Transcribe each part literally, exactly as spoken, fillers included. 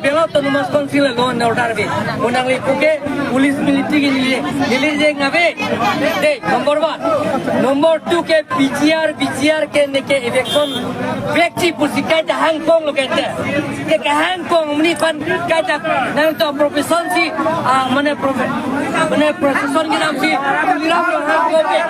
Pela Autonomous Council law and order ave. Mo nangli puke police military ke neli, neli jeng ave. De, number one. Number two ke P G R, P G R ke neke eviction vekji pusi kaita hangpong lo kete. Ke kahangpong muni pan kaita nangtum profession si, ah, mane profe-, mane profession kedam si, Tuliram lo hangpong ke.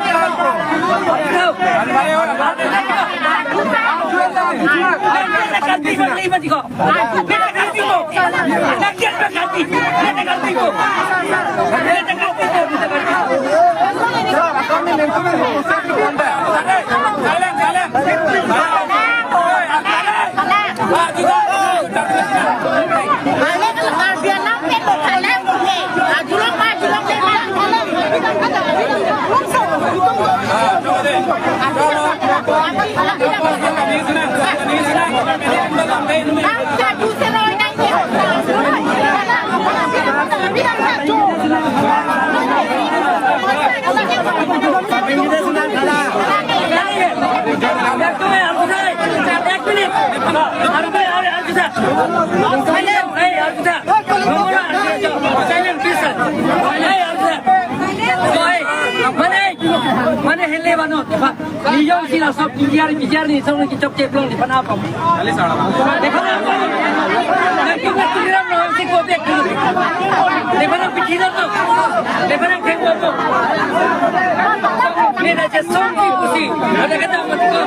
Mane, mane hele banot. Niyom sila sob P G R, P G R ni song ni kichok cheplong di pana apam. Di pana apam. Nangtum na Tuliram lo si ko bek. Di pana pithi lo to. Di pana kheng lo to. Ni na je song ki pusi. Ada kata mati ko.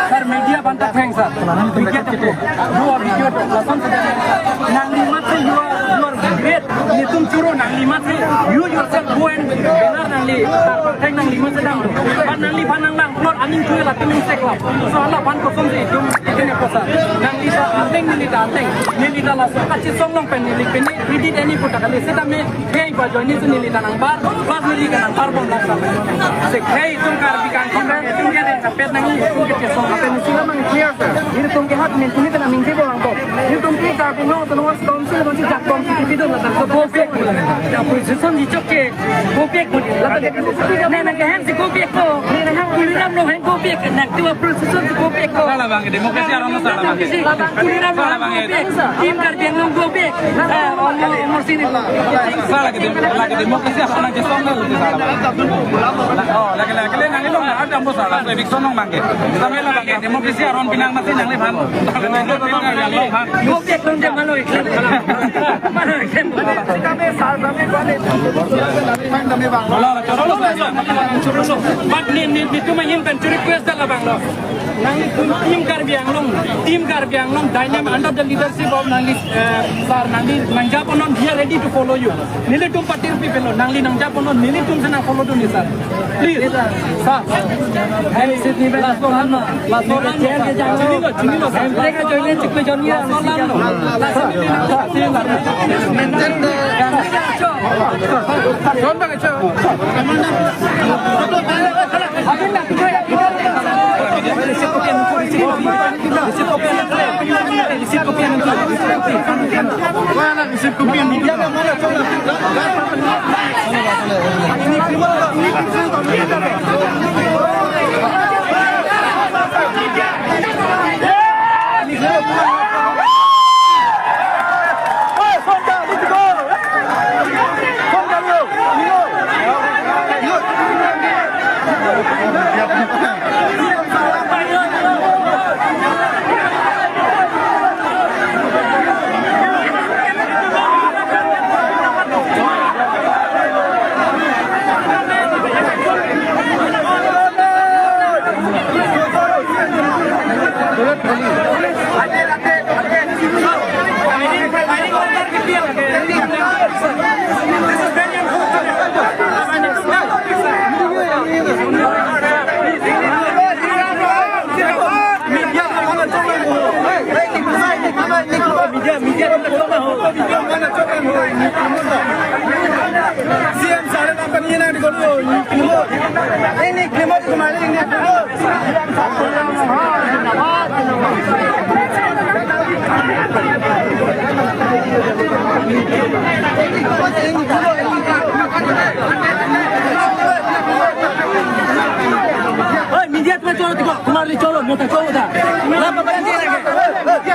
Sir, media banta thanks, sir. Media ta po. Dua video ta lason sa. Nangli mati, you are, you are great. Netum choro nangli mati. You yourself go and banner nangli, tang nangli ma sedang do. But nangliphan nanglang plot aning tuwe latum ning seklap. So hala aphan kosonsi itum itum apotsi nangli ta ateng, neli ta ateng, neli ta laso kachesong along pen neli pine credit eni puta kali. Setame hei ba join ni tu neli ta nangbar, plus neli ta nangbar bom laso. Se hei itum Karbi Anglong itum ke kapet nangli itum kachesong. Lapen isi lamang clear sir. Ilitum ke hat min tuni ta nangning si bo ang bo. Ilitum ke Karbi Anglong Autonomous Council, council jak council kipi do ladak. Go back. Ya, opposition di chok ke. Go back. Ladak ke. Nang nang ke hem si go back ko. Nang nang hem Tuliram lo hem go back. Nang tu opposition si go back ko. Salah bang, demokrasi aron salah bang. Tuliram lo go back. Team Karbi Anglong go back. Ah, omor, omor sini. Salah ke dem-, lagi demokrasi aron nangkesong na luti salah bang. Oh, lagi, lagi, lagi, nang ilong na ada mo salah. So, eviction nong bang ke. Sampai lah bang ke. Demokrasi aron pinang masi nangliphan. Go back nang jam maloi. Maloi. But ni, ni, nitum ahin pen request da labang lo. Nangtum team Karbi Anglong, team Karbi Anglong dynamic under the leadership of nangli, eh, sir, nangli nangjaponon, we are ready to follow you. Nelitum party pi pelo, nangli nangjaponon, nelitum si nang follow dun ni sir. Please, sir. Last one, last one. Chini lo, chini lo, sir. Last one, last one. Oi, media tu cholo tiko, Kumar di cholo, mota cholo ta. Lapa balik dia lagi.